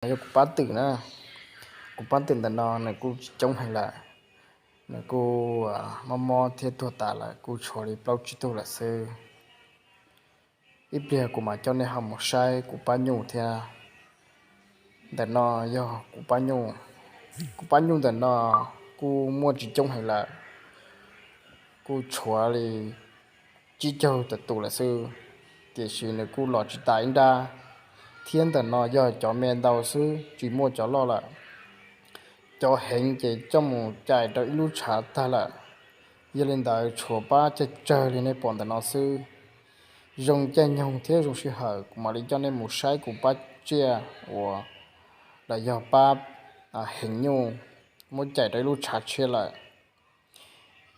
Yog kuv pab twm na, kuv pab twm ntawm no nws kuj tsis coob heev lawm, nws kuj mob mob thiab tuag tas lawm, kuj tshuav li plaub tsib tug lawm xwb. Ib pliag kuv mam coj nej ho mus saib kuv pab nyuj thiab. Ntawm no yog kuv pab nyuj. Kuv pab nyuj ntawm no kuj muaj tsis coob heev lawm, kuj tshuav li tsib caug tawm tus lawm xwb, tiam sis nws kuj los tsis tas ib nrab, thiab ntawm no yog cov me ntau xwb, tsis muaj cov loj lawm. Cov heev ces coj mus cais rau ib lub tshav tag lawm. Yog li ntawd tshuav pab cag tsawg li nej pom ntawm no xwb. Zoo caij nyoog thiab zoo sij hawm kuv mam li coj nej mus saib kuv pab tsiaj uas los yog pab heev nyuj muab cais rau ib lub tshav tshiab lawm.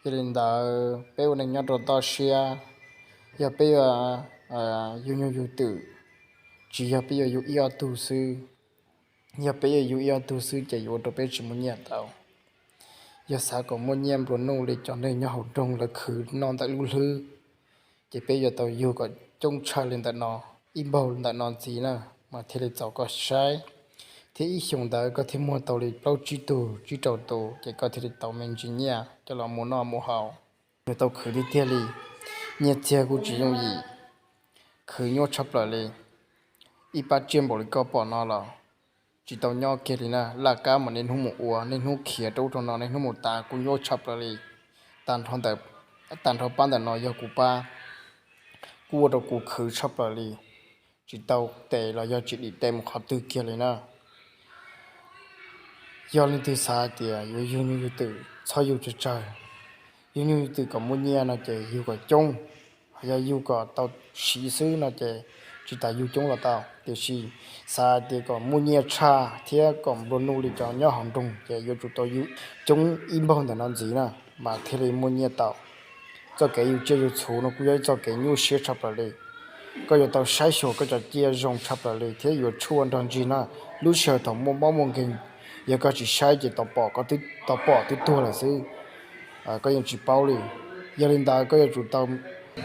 Yog li ntawd peb ua neeg nyob rau toj siab, yog peb yuav yug nyuj yug twm, tsis yog peb yuav yug ib ob tug xwb. Yog peb yuav yug ib ob tug xwb ces yuav ua rau peb tsis muaj nyiaj tau. Yog xav kom muaj nyiaj nplua nuj li cov neeg nyob hauv nroog lawv khwv noj ntawm lub hlwb, ces peb yuav tau yug kom coob tshaj li ntawm no, ib npaug ntawm no ntxiv na, mas thiaj li txaus koj saib, thiab ib xyoos ntawd koj thiaj muag tau li plaub tsib tug tsib rau tus ces koj thiaj li tau me ntsis nyiaj coj los mus noj mus haus. Yuav tau khwv tiag tiag li, nyiaj txiag kuj tsis yooj yim, khwv nyuaj tshaj plaws li. Ib pab tsiaj npaum li koj pom no los tsis tau nyob kiag li na, laj kab mas niaj hnub mus ua, niaj hnub khiav rau ub rau no, niaj hnub mus tas kuj nyuaj tshaj plaws li. Tag nrho pab ntawm no yog kuv pab, kuj ua rau kuv khwv tshaj plaws li, tsis tau tes los yog tsis dim tes mus qhov twg kiag li na. Yog leej twg xav hais tias yuav yug nyuj yug twm txhob yug tsawg tsawg, yug nyuj yug twm kom muaj nyiaj no ces yug kom coob, yog yug kom tau siv xwb no ces tsis tas yug coob los tau, tiam sis xav hais tias kom muaj nyiaj tshaj thiab kom nplua nuj li cov nyob hauv nroog ces yuav tsum tau yug coob ib npaug ntawm no ntxiv na, mas thiaj li muaj nyiaj tau. Txoj kev yug tsiaj yug txhu no kuj yog ib txoj kev nyuaj siab tshaj plaws li. Koj yuav tau saib xyuas koj cov tsiaj zoo tshaj plaws li thiab yuav tshuaj nrog ntsig na. Lub sij hawm thaum muaj mob muaj nkeeg, yog koj tsis saib ces tau pom, tau pom twb tuag lawm xwb, koj yeej tsis paub li. Yog li ntawd koj yuav tsum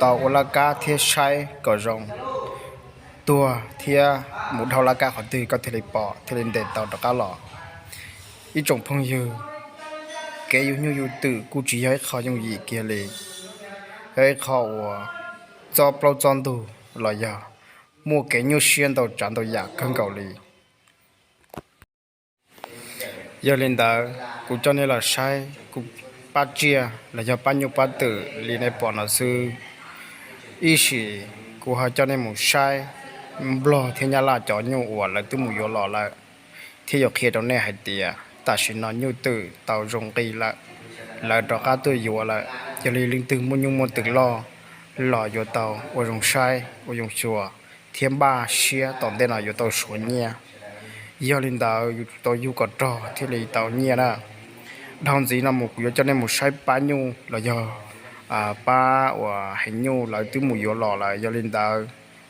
tau ua laj kab thiab saib kom zoo, tuag thiab mus dhau laj kab qhov twg koj thiaj li pom thiaj li ntes tau rov qab los. Ib tsoom phooj ywg, kev yug nyuj yug twm kuj tsis yog ib qho yooj yim kiag li, yog ib qho uas txob plaub txob ntug los yog muaj kev nyuaj siab ntau tsav ntau yam kawg nkaus li. Yog li ntawd kuv coj nej los saib kuv pab tsiaj los yog pab nyuj pab twm li nej pom no xwb. Ib sim kuv ho coj nej mus saib Nplog thiab Nyab Laj cov nyuj uas lawv twb mus yuav los lawm, thiab yuav qhia rau nej hais tias tam sim no nyuj twm tau zoo nqi lawm, lawv rov qab tuaj yuav lawm. Yog li leej twg muaj nyuj muaj twm loj los yuav tau ua zoo saib ua zoo xyuas thiab npaj siab tom ntej no yuav tau suav nyiaj. Yog li ntawd yus tau yug kom rog thiaj li tau nyiaj na. Dhau ntxiv no mus kuv yuav coj nej mus saib pab nyuj los yog pab uas heev nyuj lawv twb mus yuav los lawm. Yog li ntawd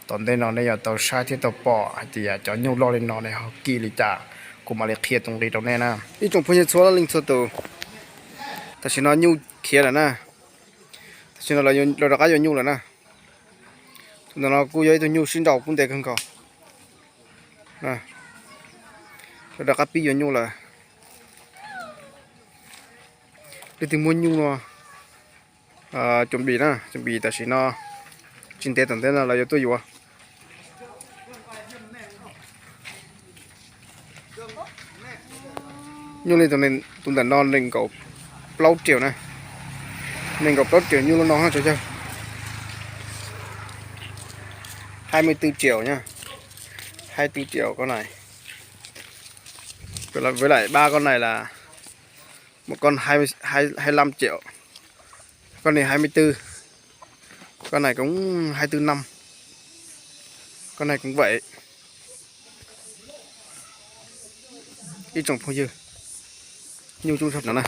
tom ntej no nej yuav tau saib thiab tau pom hais tias cov nyuj loj li no ne ho kim li cas, kuv mam li qhia tus nqi rau nej na. Ib tsoom phooj ywg txhua leej txhua tus, tam sim no nyuj khiav lawm na. Tam sim no lawv rov qab yuav nyuj lawm na. Tus ntawm no kuj yog ib tug nyuj sib nraus kub ntev kawg nkaus. Lawv rov qab pib yuav nyuj lawm. Leej twg muaj nyuj no, cov npis na, cov npis tam sim no tsis ntev tom ntej no lawv yuav tuaj yuav. Nyuj li tus ntawm no nees nkaum plaub triệu na, nees nkaum plaub triệu nyuj lub no tso yawg. Hai mươi tư triệu nha, hai mươi tư triệu con này. Với lại ba con này là một con hai, hai, hai lăm triệu, con này hai mươi tư, con này cũng hai tư năm, con này cũng vậy. Ib tsoom phooj ywg, nyuj coob tshaj no na.